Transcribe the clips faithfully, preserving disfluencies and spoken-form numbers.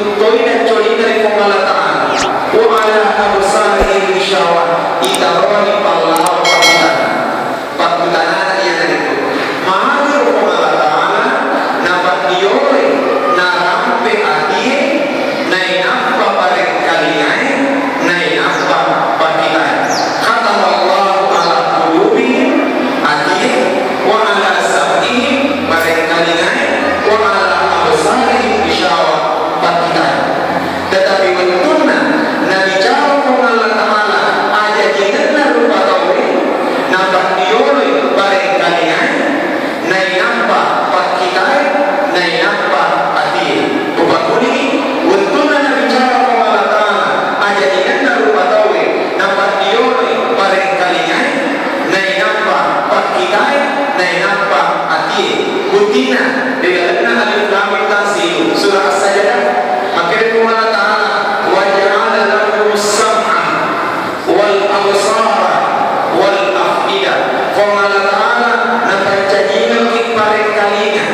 Toina colina ri Puang Allah Ta'ala. Wa ala absarihim ghishawah, itaroni pallawa pakkutanana. Pakkutanana iyanaritu, magero Puang Allah Ta'ala, napaddioloi narampe atie, nainappa parengkalingae, nainappa pakkitae. Khatamallahu ala qulubihim, atie, wa ala sam'ihim, parengkalingae, wa ala absarihim ghishawah, pakkitae. Tetapi wettunna nabicara Puang Allah Ta'ala ajajingenna rupa tauwe, napaddioloi parengkalingae, nainappa pakkitae, nainappa atie. Upakkulingi, wettunna nabicara Puang Allah Ta'ala ajajingenna rupa tauwe, napaddioloi parengkalingae, nainappa pakkitae, nainappa atie. Buttina ri lalenna Alif Lam Mim Tanzil, surah As-Sajdah, makkeda Puang Allah Ta'ala, "Wa ja'ala lahumus sam'a wal absara wal af'ida." Puang Allah Ta'ala napancajingekki parengkalinga,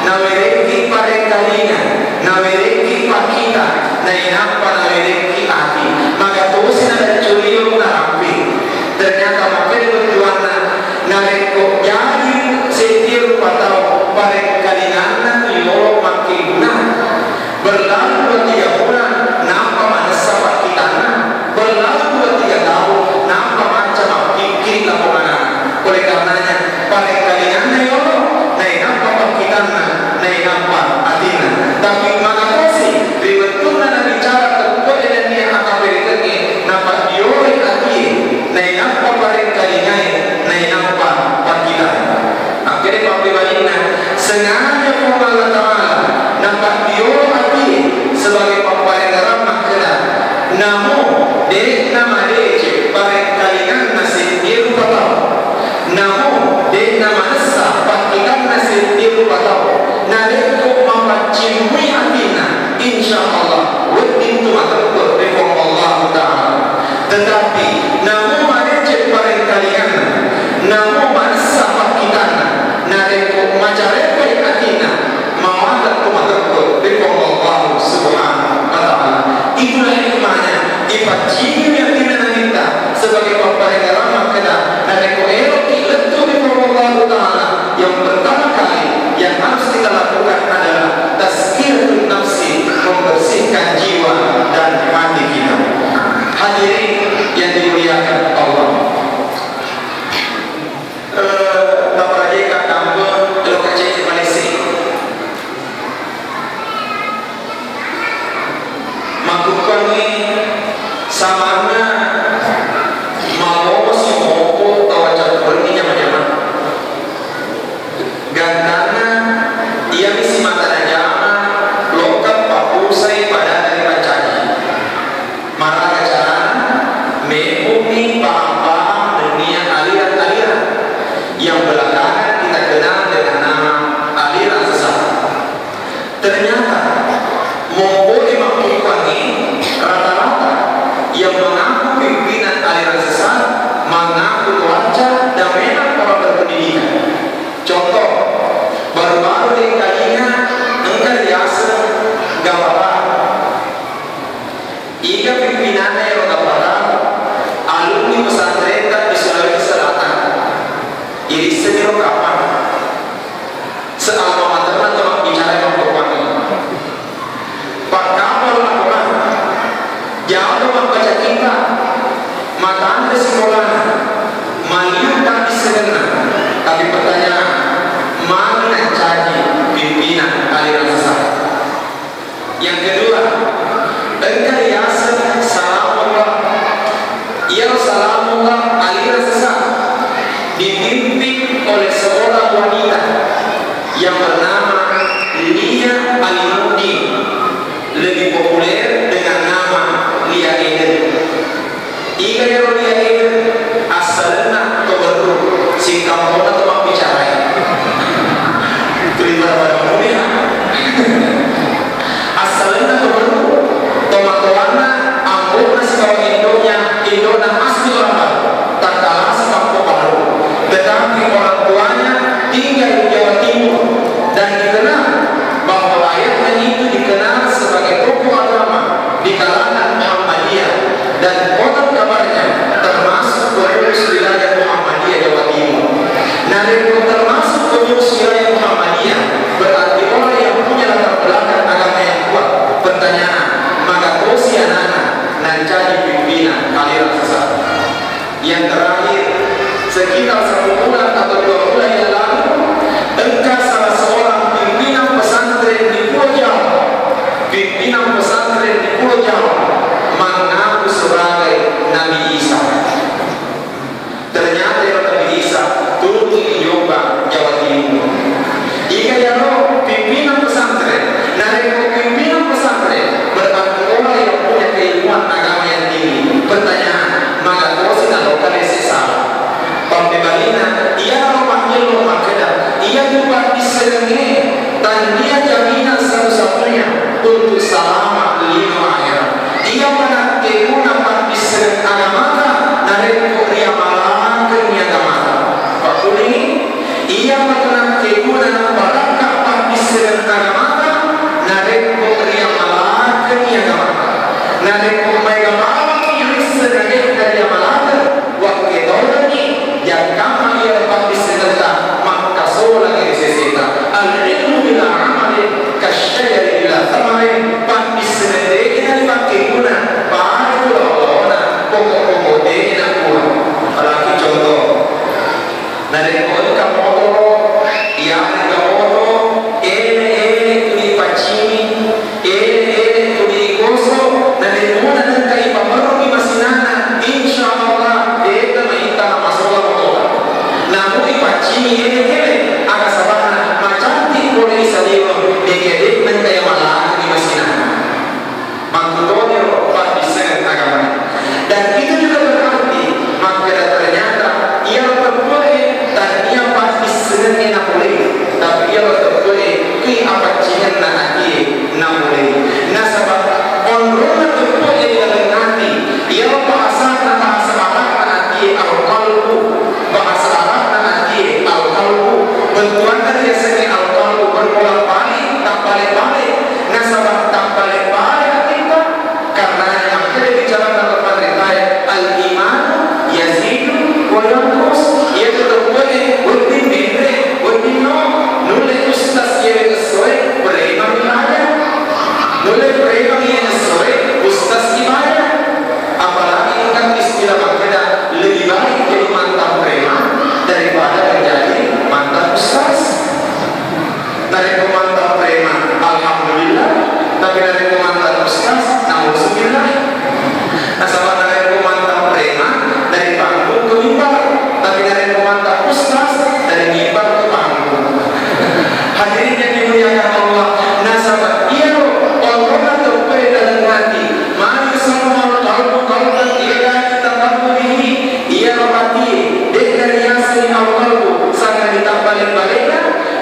nawerekki parengkalinga, nawerekki pakkita, nainappa nawerekki ati. Magatosi nadacculiu narampi. Ternyata makkeda bettuanna, narekko jaji seddie rupa tau parengkalinganna yolo makkeguna. Berlalu dua tiga bulan, nappa manessa pakkitanna. Berlalu dua tiga tahun, nappa macca mappikkiri lako manana. Oleh karenanya, parengkalinganna yolo, nainappa pakkitanna, nainappa atina. Tapi magatosi, ri wettunna nabicara tekko nennia akaperekengnge, napaddioloi atie, nainappa parengkalingae, nainappa pakkitae. Makkeda pappebalinna, sengaja Puang Allah Ta'ala napaddiolo atie sebagai papparengerang makkeda, namo de'na madeceng parengkalinganna seddie rupa tau, namo de'na manessa pakkitanna seddie rupa tau, narekko mapaccimmui atinna, insya Allah wedding tu mateppe ri Puang Allah Ta'ala. Tetapi namo madeceng parengkalinganna, namo manessa pakkitanna, narekko macarepai atinna, mawatang tu mateppe ri Puang Allah Subhanahu wa Ta'ala. Itulah hikmahnya, ipaccingi atinna Nabitta sebagai papparengerang makkeda, narekko eloki lettu ri Puang Allah Ta'ala, yang pertama kali yang harus kita lakukan adalah tazkiyatun nafsi, membersihkan jiwa dan hati kita. Hadirin yang dimuliakan Allah. Eh, taparajeka dampe, lokacete malese. Makkukkuangngi samanna malosi mompo tawacappurengngi jama-jama. Gantanna iyami simata najama lokka papusai pada dari pancaji. Maraga carana, mebbu'ni paham-paham nennia aliran-aliran yang belakangan kita kenal dengan nama aliran sesat. Ternyata, mompo'e makkukkuangngi rata-rata yang mengaku pimpinan aliran sesat mengaku tuacca dan memang orang berpendidikan. Contoh, baru-baru engkalinga engka riaseng Gapapa. Iga pimpinanna ero Gapapa? Alumni pesantren di Sulawesi Selatan. Irissengngi ro kapang. Sealma materna to mabbicara makkokkoangnge. Pakkapang laporan. Jago mabbaca kitab. Matanre sikolana. Maliu paddissengenna. Tapi pertanyaan, magi nancaji pimpinan aliran sesat? Yang kedua, engka riaseng Salamullah. Iyaro Salamullah aliran sesat dipimpin oleh seorang wanita yang bernama Lia Alimuddin, lebih populer dengan nama Lia Eden. Iga ero Lia Eden? Assalenna to berru, singkammona to mabbicarai. Tuli pada-pada muni, ha? Assalenna to berru, tomatoanna, ambo'na sibawa indo'nya, indo'na asli orang baru, takkala si Makko Baru. Tetapi orang tuanya tinggal di Jawa Timur dan Magatosi anana nancaji pimpina kalera sesat. Yang terakhir, sekitar satu bulan atau dua bulan yang lalu, engka salah seorang pimpinan pesantren di Pulau Jawa, pimpinan pesantren di Pulau Jawa mengaku sebagai Nabi Isa. Ternyata iyaro Nabi Isa turunni ri Jombang, Jawa Timur. Iga iyaro pimpinan pesantren. Narekko pimpinan pesantren, berarti orang yang punya keilmuan agama yang tinggi. Pertanyaan, magatosi nalokka lese sala? Pammebalina, iyanaro manggello makkeda, iyatu paddissengengnge tania jaminan satu-satunya untuk selamat lino akhirat. Iyapa nakkeguna paddissengeng agamata narekko riamalakengngi agamata. Pakkulingi, iyapa nakkeguna nabarakka paddissengeng agamata narekko riamalakengngi agamata. Narekko maega bawang risseng narekko riamalakeng, wakketorengngi jakkamma iyaro paddissengetta makkasolangngi ri seseta. Al-ilmu bila amalin kasyajari bila samarin. Paddissengeng de'na ripakkeguna, pada tu lao-laona, pokok-pokok de'na kuat. Apalagi contoh, narekko engka motoro, iyarega motoro, ele-ele tu dipaccingi, ele-ele tu digosok, narekko nengka ipamerrui masinanna, insya Allah, de'na maitta masola motora. Namu ipaccingi ele-ele, aga sabana macantik pole isaliweng, de'ke de' nengka iamalakengngi masinanna. Makkutoniro paddissengeng agama. Dan itu juga berarti makkeda ternyata iyaro teppe'e tania paddissengengnge napolei, tapi iyaro teppe'e ki apaccingenna atie napolei. Nasaba onronna teppe'e ri laleng ati, iyaro bahasana, bahasa Arabna atie al-qalbu, bahasa Arabna atie al-qalbu, bentuanna riasengnge al-qalbu, berbolak-balik, tabbale-bale. Nasaba tabbale-bale atitta, karenanya makkeda bicaranna Al-Quran ritae, "Al-imanu yazidu wa yanqus." Iya teteppuangnge wedding menre, wedding no. Nulle ustaz iyawe essoe, preman ibadah. Nulle preman iyawe essoe, ustaz ibadah. Apalagi engka istilah makkeda, lebih baik jadi mantan preman daripada menjadi mantan ustaz. Narekko mantan preman, alhamdulillah. Tapi narekko mantan ustaz, nauzubillah. Nasaba narekko mantan preman, dari panggung ke mimbar. Tapi narekko mantan ustaz, dari mimbar ke panggung. Hadirin yang dimuliakan Allah, nasaba iyaro onronna teppe'e laleng ati, ma yusammal qalbu qalban illa bitaqarrubihi. Iyaro atie, de'na riaseng al-qalbu, sanga ritabbale-balena.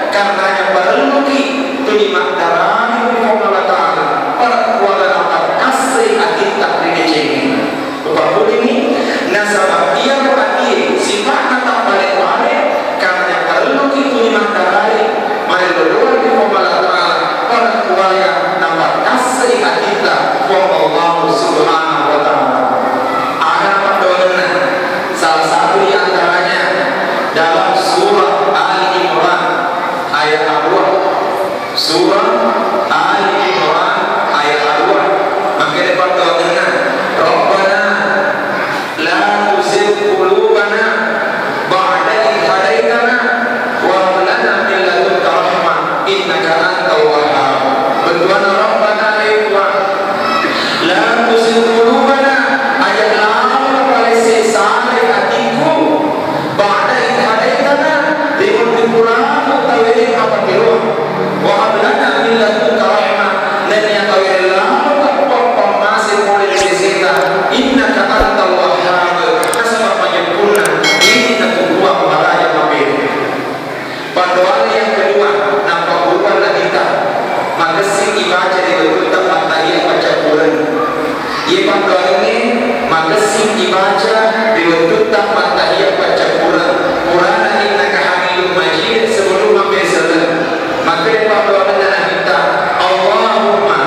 Karenanya parelluki tuli maddarani ri Puang Allah Ta'ala, pada kuala napakkasei atitta ri decengnge. Upakkulingi, nasaba iyaro atie sipa'na tabbale-bale, karenanya parelluki tuli maddarani, marello doang ri Puang Allah Ta'ala, pada kuala napakkasei atitta Puang Allah Subhanahu wa Ta'ala. Aga paddoangenna? Salah satu di antaranya dalam surah Ali Imran ayat aruwa. Surah Ali Imran ayat aruwa. Makkeda paddoangenna, "Rabbana la tuzigh qulubana ba'da idh hadaytana wa hab lana min ladunka rahmah innaka antal wahhab." Bettuanna Rabbana, e Puang, la tuzigh qulubana, aja' lalo napalesse salai atikku, ba'da idh hadaytana, ri wedding purana tawere mappakeroang. Wa hab lana min ladunka rahmah, nennia tawere lalo tappa pammase pole ri seseta, innaka antal wahhab, nasaba majeppunna, irinna tu Puang maraja mapede. Paddoanna yang kedua, nappagguruang Nabitta, magessing ibaca ri wettutta mattahiyat paccappureng. Iye paddoangengnge magessing ibaca ri wettutta mattahiyat paccappureng. Purana innaka hamidum majid sebelum mabbere selleng. Makkeda paddoangenna Nabitta, Allahumma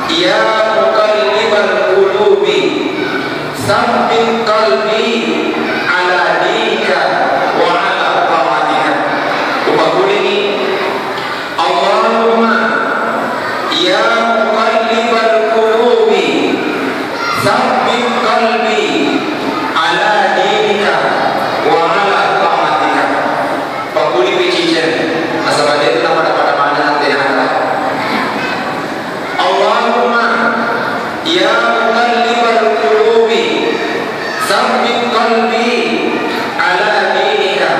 ya muqallibal qulubi, tsabbit qalbi ala dinika wa ala taatika. Upakulingi, Allahumma ya muqallibal Tsabbit qalbi ala dinika wa ala ta'atika. Pakkuli piciceng, nasaba de'tu napada-pada maneng atena. Allahumma ya muqallibal qulubi, tsabbit qalbi ala dinika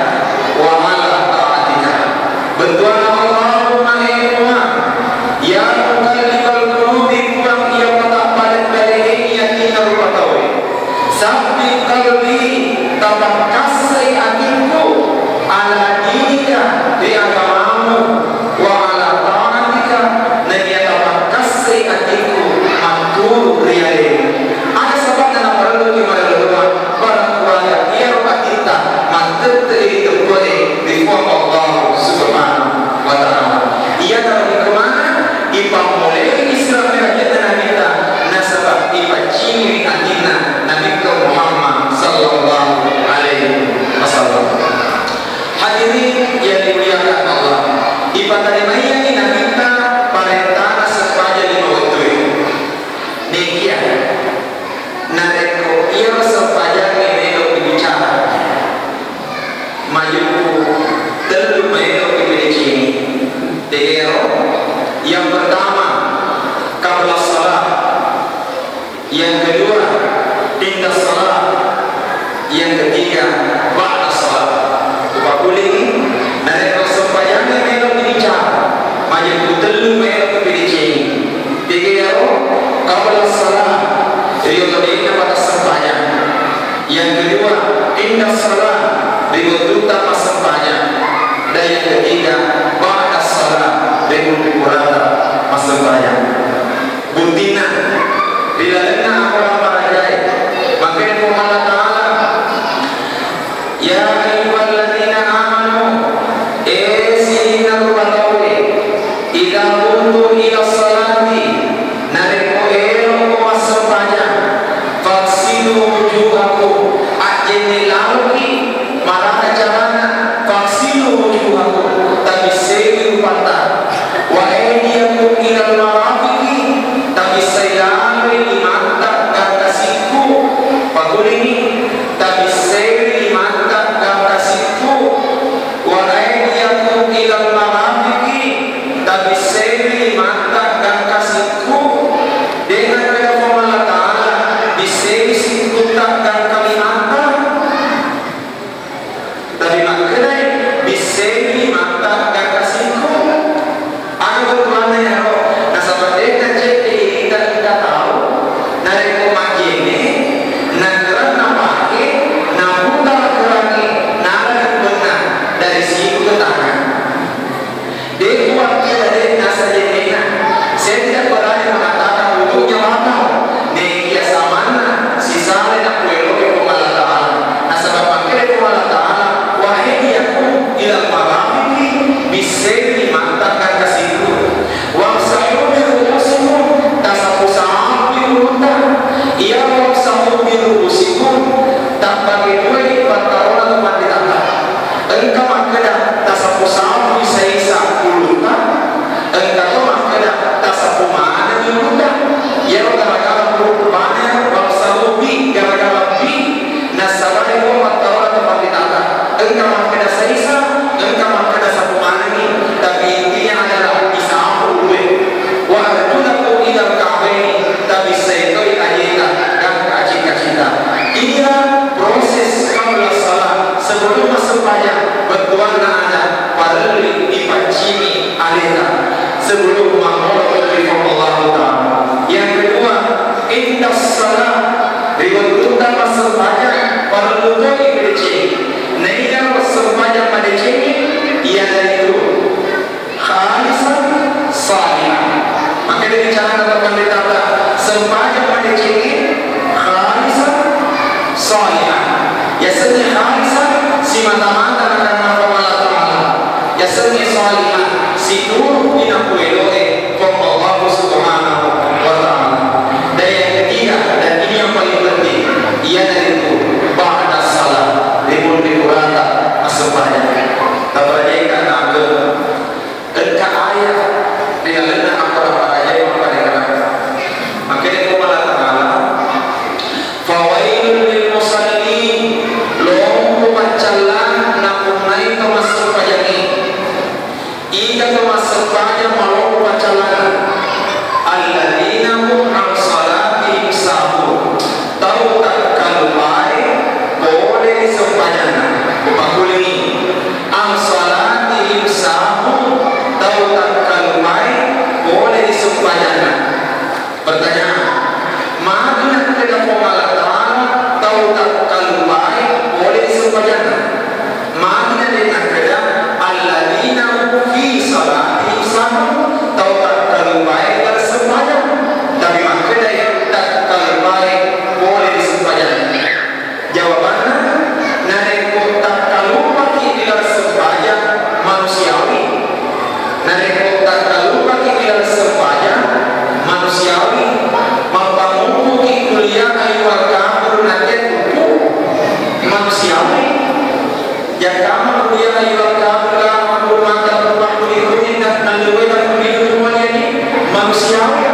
wa ala ta'atika. Bettuanna Allahumma, e Puang, ya muqallibal qulubi, Puang iya patabbale-balekengngi atinna rupa tauwe. Tsabbit qalbi, tapakkassai atikku, ala dinika, ri agamamu, wa ala ta'atika, naiya tapakkassai atikku matturu ri alemu. Aga saba'na naparelluki marellu doa? Barakkuaga iyaro atitta mattette'i ri teppe'e ri Puang Allah Subhanahu wa Ta'ala. Iyanaro hikmana ipammulai Isra Mi'rajna Nabitta, nasaba ipaccingiwi atinna Nabitta Muhammad sallallahu alaihi wasallam. Hadirin yang dimuliakan Allah, ipatarimaiyangngi Nabitta parentana sempajang lima wettue. Nekia narekko iyaro sempajangnge melo ibicara, majeppu tellu maelo ipedecengi. Tegero, yang pertama, qabla salat, yang kedua, inda salat, yang ketiga, ba'da salat. Upakulingi, narekko sempajangnge melo ibicara, majeppu tellu maelo ipedecengi. Tegero, qabla salat, ri otodenna pada sempajang. Yang kedua, inda salat, ri wettutta massempajang. Dan yang ketiga, ba'da salat, ri munri purata massempajang. Buntinna, ri lalenna akorang marajae, makkeda Puang Allah Ta'ala, ya ayyuhalladzina amanu, e sininna rupa tauwe, idza qumtum ila salati, narekko elo'ko massempajang, faghsilu wujuhakum, ajjenne laloki, marana carana, faghsilu wujuhakum, tabissei rupatta, wa aydiyakum ilal marafiqi, tabissai laloi limatta gangkasikku, pakulingi, tabissei limatta gangkasikku, wa aydiyakum ilal marafiqi, tabissei limatta gangkasikku. De' nakkeda Puang Allah Ta'ala, bissei sikkutta gangka limatta. Tapi makkedai, bissei limatta gangkasikku. Aga bettuanna iyaro? Nasaba de' nacedde' ita-ita tau narekko majjenne, nakerang napake, naputar kerangnge, nala ribbenna dari siku ke tangan. De' kuakkeda de' nasa jennena. Saya tidak berani mengatakan wudunya batal. Nekia samanna sisalai nappueloke Puang Allah Ta'ala. Nasaba makkeda Puang Allah Ta'ala, wa aydiyakum ilal marafiqi, bissei limatta gangkasikku. Wamsahu bi ru'usikum, tasappu-sapui ulutta. Iya wamsahu bi ru'usikum, tabbage duai pattarona tu panritata. Engka makkeda tasappu-sapui saisa ulutta, engka to makkeda tasappu manenni ulutta. Iyaro gara-gara huruf bana, wamsahu bi, gara-gara bi, nasabari ko pattarona tu panritata. Engka makkeda saisa, engka makkeda sappu manenni, tapi intinya adalah disapu ulue. Wa arjulakum ilal ka'baini, tabissai toi ajeta gangka acikka-cikka. Inilah proses qabla salat, sebelum massempajang, bettuanna ada parellui dipaccingi aleta sebelum mammulai ri Puang Allah Ta'ala. Yang kedua, inda salat, ri wettunna massempajang, parellu toi ipedecengi. Nainaro sempajang madecengi, iyanaritu khalisan shalihan. Makkeda bicarana to panritata, sempajang madecengi khalisan shalihan. Yasengnge khalisan, simata-mata nakarena Puang Allah Ta'ala. Yasengnge shalihan, situru inapueloe Puang Allah Subhanahu wa Ta'ala. Dan yang ketiga, dan ini yang paling penting, iyanaritu ba'da salat, ri munri purata massempajang. Tapercaya ka naga Engka ayat ri lalenna Al-Quran, para ayat mapparengngerang. Makkedai Puang Allah Ta'ala, Tanya, magi nakkeda Puang Allah Ta'ala tau takkalupai pole ri sempajanna? Magi na de' nakkeda, alladzina hum fi salatihim sahun, tau takkalupai ri laleng sempajang? Tapi makkedai takkalupai pole ri sempajanna. Jawabanna, narekko takkalupaki ri laleng sempajang, manusiawi. Narekko takkalupaki ri laleng sempajang, manusiawi. Mappangumpuki kuliah ayyuhal kafirun, nakke tutu, manusiawi. Jakkama kuliah ayyuhal kafirun, la a'budu ma ta'budun, nalluwai dan kuliah, manusiawi.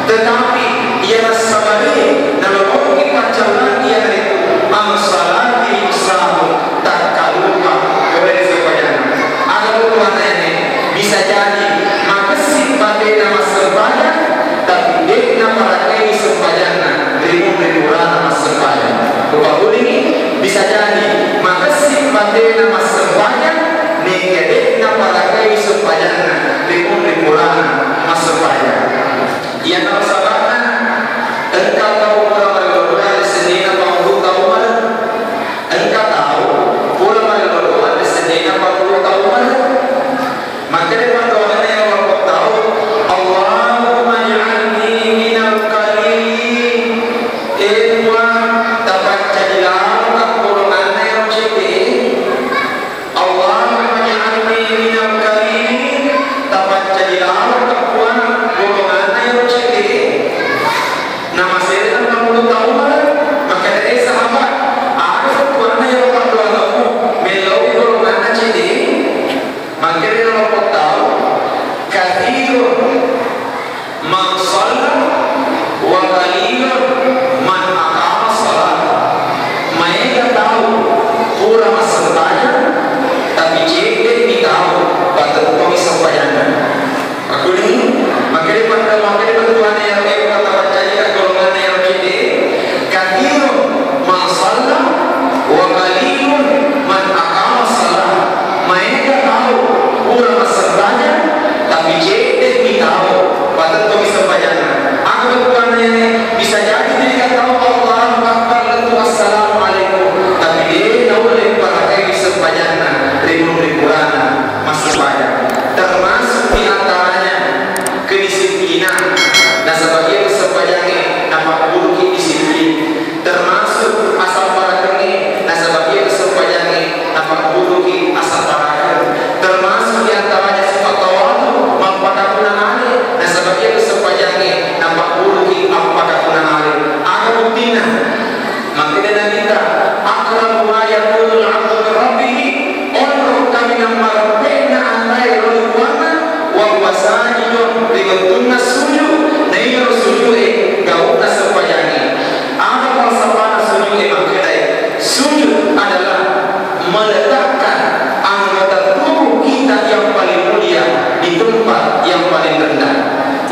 Tetapi iyana sabari nalolongki paccallang, iyanaritu an salatihim sahun, takkalupa pole ri sempajanna. Aga bettuanna iyane? Bisa jadi makessing batena massempajang, tapi de' naparakai sempajanna ri munri purana massempajang. Kupakkulingi, bisa jadi makessing batena massempajang, nengka de' naparakai sempajanna ri munri purana massempajang. Iyana saba'na, engka tau pura marello-lelloang ri sennina pangulutta Umar. Engka tau pura marello-lelloang ri sennina pangulutta Umar. Makkeda pandoangenna iyaro tau, Allahumma ij'alni minal qalilin. Eh Puang, tapaccaji lalokka golonganna iyaro cedde. Allahumma ij'alni minal qalilin, tapaccaji lalokka Puang golonganna iyaro cedde. Namasere'na pangulutta Umar, makkeda, eh sahabat, aga bettuanna iyaro paddoangemmu, mellau golonganna cedde? Makkeda iyaro tau, katsirun man shalla wa qalilun man aqama shalah. Maega tau pura massempajang, tapi cedde'mi tau patettongi sempajanna. Makkuling, makkeda pada, makkeda bettuanna iyaro, eh, kata baccaji golonganna iyaro cedde, katsirun man shalla wa qalilun man aqama shalah. Maega tau pura massempajang, tapi cedde'mi tau patettongi sempajanna. Aga bettuanna iyane? Bisa jadi tau Allahu Akbar lettu assalamualaikum, tapi de' naulle parakai sempajanna ri munri purana massempajang. Termasuk di antaranya kedisiplinan. Nasaba iya sempajangnge napabburuki disiplin. Termasuk asabbarakengnge, nasaba iya sempajangnge napabburuki asabbarakeng. Termasuk di antaranya sifat tawadu, mappakatuna ale, nasaba iya sempajangnge napabburuki appakatuna ale. Aga buktina? Makkeda Nabitta, "Aqrabu ma yakunul 'abdu min rabbih," onro kaminang mareppe'na anre lao ri Puanna, wa huwa sajidun, ri wettunna sujud, naiyaro sujud e gau'na sempajangnge. Aga falsafana sujud e? Makkedai, sujud adalah meletakkan anggota tubuh kita yang paling mulia di tempat yang paling rendah.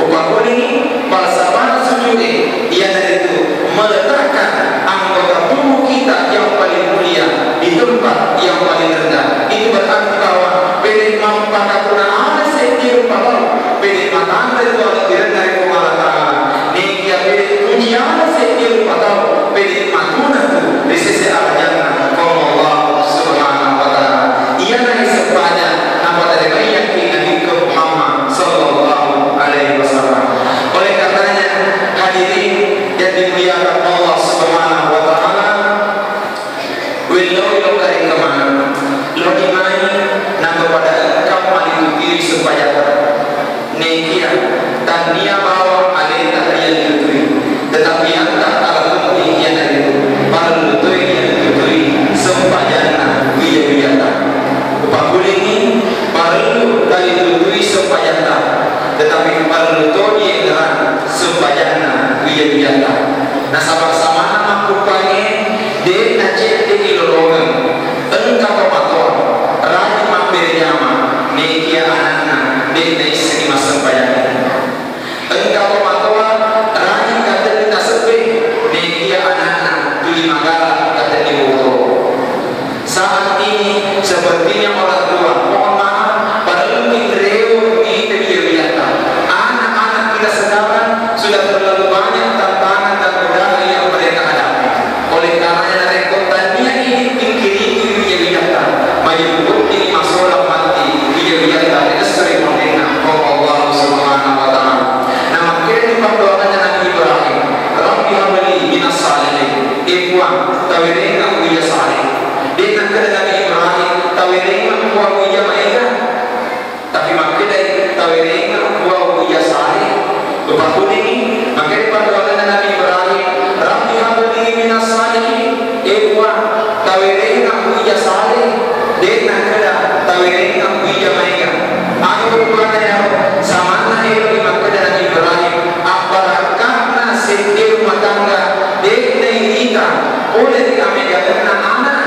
Upakkulingi, falsafana sujud e iyanaritu meletakkan anggota tubuh kita yang paling mulia di tempat yang paling rendah. Itu berarti bahwa pede mappakatuna ale seddi rupa tau, pede matanre tu alebbirenna ri Puang Allah Ta'ala. Nekia pede puji ale seddi rupa tau, pede matuna tu ri sese arajanna Puang Allah Subhanahu wa Ta'ala. Iyana sempajang napataremai yakki Nabi Muhammad sallallahu alaihi wasallam. Oleh karenanya, hadirin yang dimuliakan Allah Subhanahu wa Ta'ala, wellau lokka ri kemana, loni mai, nako pada engka malitutui sempajatta. Nekia, tannia bawang aleta riallutui, tetapi anta alatuni iyanaritu parellu toi riallutui sempajanna wija-wijatta. Upakkulingi, parellu talitutui sempajatta, tetapi parellu to diengngerang sempajanna wija-wijatta. Nasaba samanna makkuppangnge, de' nacedde'i lolongeng. Engka tomatoa rajing mabbere jama, nekia ananna de' naissengi massempajangnge. Engka tomatoa rajing katenni tasebbe, nekia ananna tuli magala katenni boto. Saat ini sepertinya orang tua, mohon maaf, parellu inrewe ita wija-wijatta. Anak-anak kita sekarang sudah Tawerengnga Puang wija maega, tapi makkedai tawerengnga Puang wija saleh. Upakkulingi, makkedai panggalanna Nabi Ibrahim, "Rabbi habli minas salihin." E Puang, tawerengnga wija saleh, de'na keda tawerengnga wija maega. Aga bettuanna iyaro? Samanna elo'i makkeda Nabi Ibrahim, abbarakka'na seddi rumah tangga, de'na irita pole ri amegangenna ana'.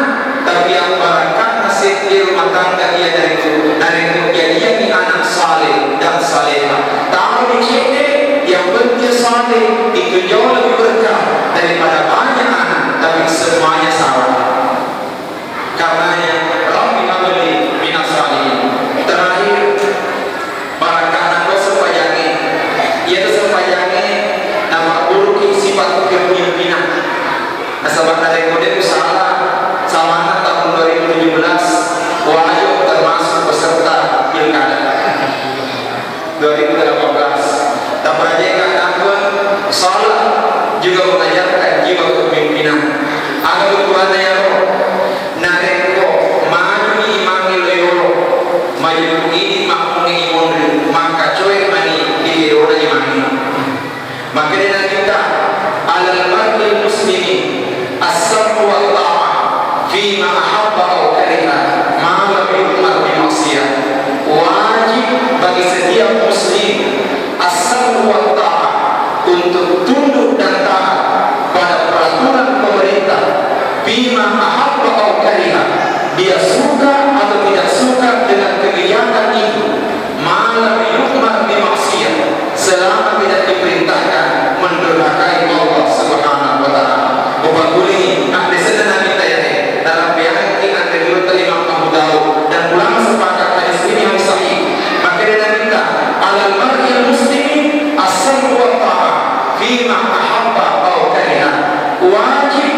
Tapi abbarakka'na seddi rumah tangga iyanaritu narekko jajiangngi anak saleh dan salehah. Taromi cedde, yang penting saleh itu jauh lebih berkah daripada banyak anak tapi semuanya salah. Karenanya, Rabbi habli minas salihin. Terakhir, barakka'na ko sempajangnge. Iyatu sempajangnge napabburuki sifat kepemimpinan. Nasaba narekko de' usala, samanna tahun dua ribu tujuh belas, Wajo termasuk peserta pilkada dua ribu delapan belas. Taperajai keadaanku, salat juga mengajarkan jiwa kepemimpinan. Aga bettuanna iyaro? Narekko majuni imangnge lo yolo, majeppu idi makkunge imonri, makkacoe mani di kedona imangnge. Makkedai Nabitta, "Alal mar'il muslimi as-sam'u wa ta'ah fima ahabba aw kariha, ma lam yu'mar bi ma'siyah." Wajib bagi setiap muslim as-sam'u wa ta'ah, untuk tunduk dan taat pada peraturan pemerintah, fima ahabba aw kariha, dia suka atau tidak suka dengan kebijakan itu, ma lam yu'mar bi ma'siyah, selama tidak diperintahkan mendurhakai Allah Subhanahu wa Ta'ala. Upakkulingi, haddesenna Nabitta yae, narampeangki anre riwetta Imam Abu Daud, dan ulama sepakat hadis ini hadis sahih. Makkeda Nabitta, "Alal mar'il muslimi as-sam'u wa ta'ah fima ahabba aw kariha." Wajib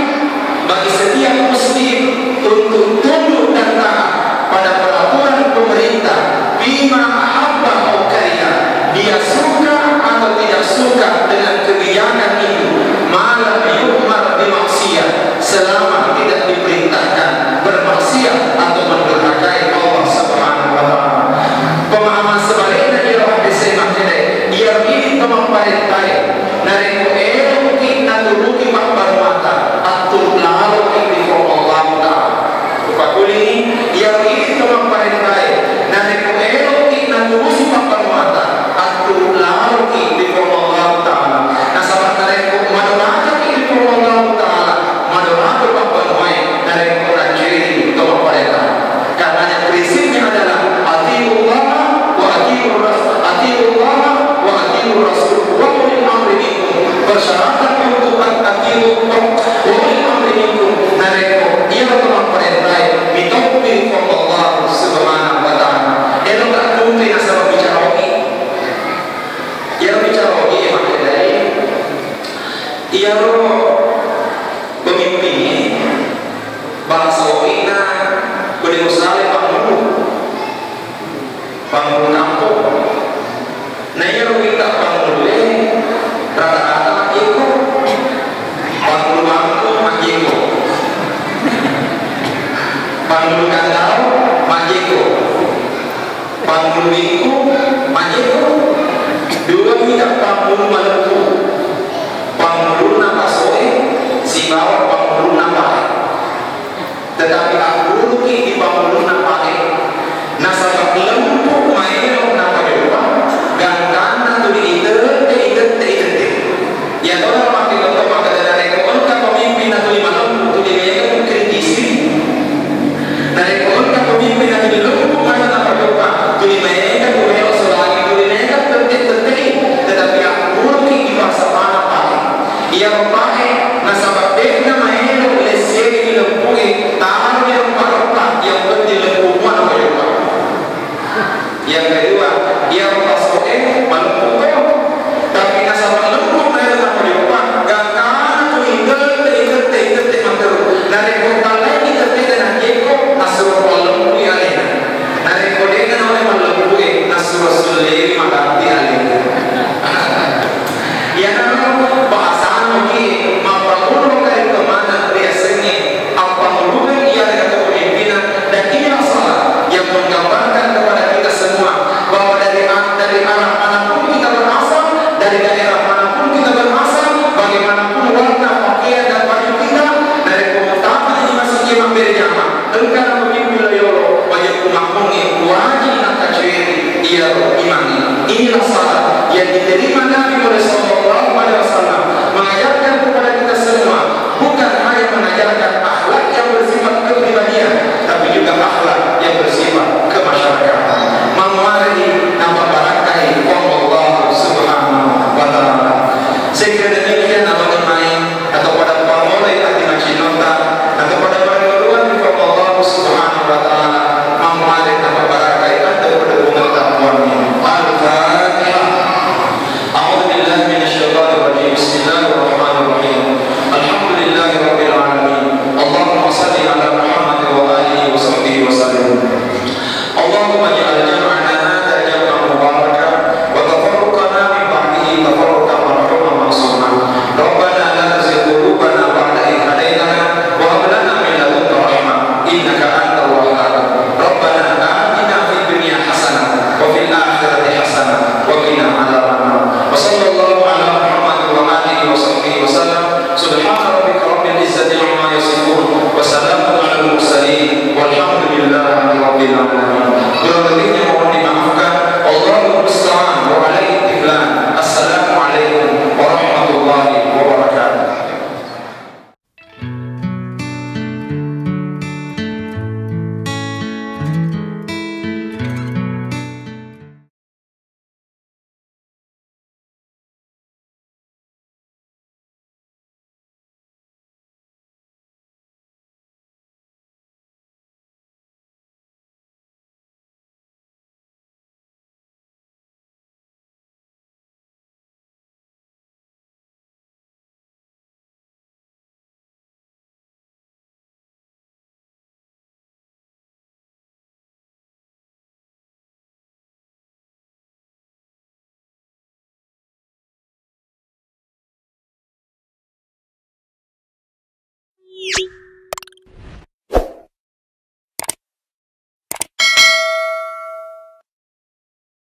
bagi setiap muslim untuk tunduk dan taat pada peraturan pemerintah, fima ahabba aw kariha, dia suka atau tidak suka dengan kebijakan itu, ma lam yu'mar bi ma'siyah, selama tidak diperintahkan bermaksiat atau mendurhakai Allah Subhanahu wa Ta'ala. Pemahaman sebaliknya, iyaro hadis e makkeda, iyaro idi to mapparentae, narekko eloki naturuki pabbaruata, atturu laloki ri Puang Allah Ta'ala. Upakkulingi, iyaro idi to mapparentae, narekko eloki naturusi pabbaruata, atturu laloki ri Puang Allah Ta'ala. Nasaba narekko madoraki ri Puang Allah Ta'ala, madoraki pabbaruae, narekko nacceri to mapparenta. Karenanya prinsipnya adalah atiullah wa atiur ras-, atiullah wa atiur rasul wa ulil amri minkum. Persyaratan untuk at-, atiullah wa ulil amri minkum, narekko iyaro to mapparentae mitoppi Puang Allah Subhanahu wa Ta'ala. Ero tak tunti nasaba bicara ogi. Iyaro bicara ogi e makkedai, iyaro pemimpingnge bahasa ogi'na ko de' usala pangulu. Pangulu kampong. Na iyaro wita pangulu e rata-rata majjekko. Pangulu bangko majjekko. Pangulu kandau majjekko. Pangulu wingku majjekko. Dua wita pangulu maleppu. Pangulunna basoe sibawa pangulunna pae. Tetapi akkuruki di pangulunna pae, nasaba lempu maelo napajoppa, gangkanna tuli itette, itette, itette. Iyatona makkeda to makkeda narekko engka pemimpin natuli malempu, tuli maega kritisi. Narekko engka pemimpin natuli lempu maelo napajoppa, tuli maega kumelo solangi, tuli maega tette-tettei. Tetapi akkuruki di bahasa mana pae. Iyaro pae, nasaba de'na maelo lessiangi lempu'e, taroni roppa-roppa, yang penting lempu mua napajoppa. Yang kedua, iyaro basoe malempuko, tapi nasaba lempu maelo napajoppa, gangkanna tuli itette, itette, itette matteru. Narekko tallai itettena najjekko, nassuro pallempui alena. Narekko de'na naolai mallempu'e, nassuro sullewi maganti alena. Iyanaro bahasana ki